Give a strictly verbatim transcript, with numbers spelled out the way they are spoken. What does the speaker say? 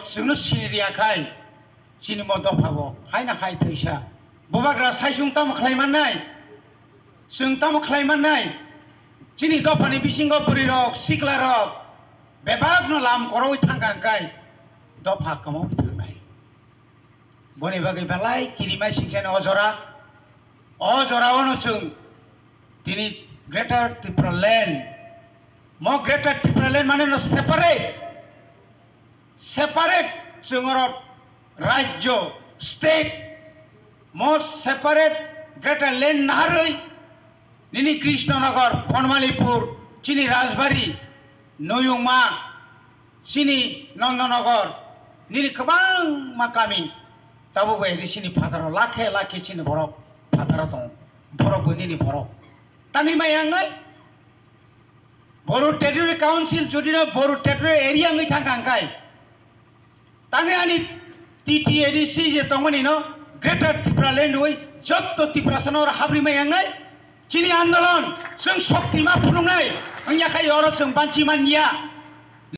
Chwngno sini riya khai, chini mo dopha bo haino hai thaisa. Bubagra sai chwng tamo khlai mannai? Chwng tamo khlai mannai? Chini dophani bisingo bwrwi rok, sikla rok bebakno lam koroi thangkha hwnkhe dopha kwmawi thangnai. Boni bagwi belai kirimai singchani o jora. O jora ono chwng tini Greater Tipraland, mo Greater Tipraland mane no separate, separate chwng oro rajyo, state, mo separate Greater Land naharwi nini Krishnanagar, Bonmalipur, chini Rajbari, Noyungma, chini Nandanagar, nini kwbangma kami, tabuk bai chini phataro lakhe lakhe chini borok phataro tongo, borok bo nini borok. Tangwi mai ang nai? Boru Territory Council jodi no Boru Territory Area wngwi thang kha hwnkhe, tangwi ani T T A D C je tongmani no Greater Tipraland wi jotto Tiprasa no habri mai ang nai? Chini andolon chwng shokti ma phunuknai wngya khai oro chwng banchi man ya.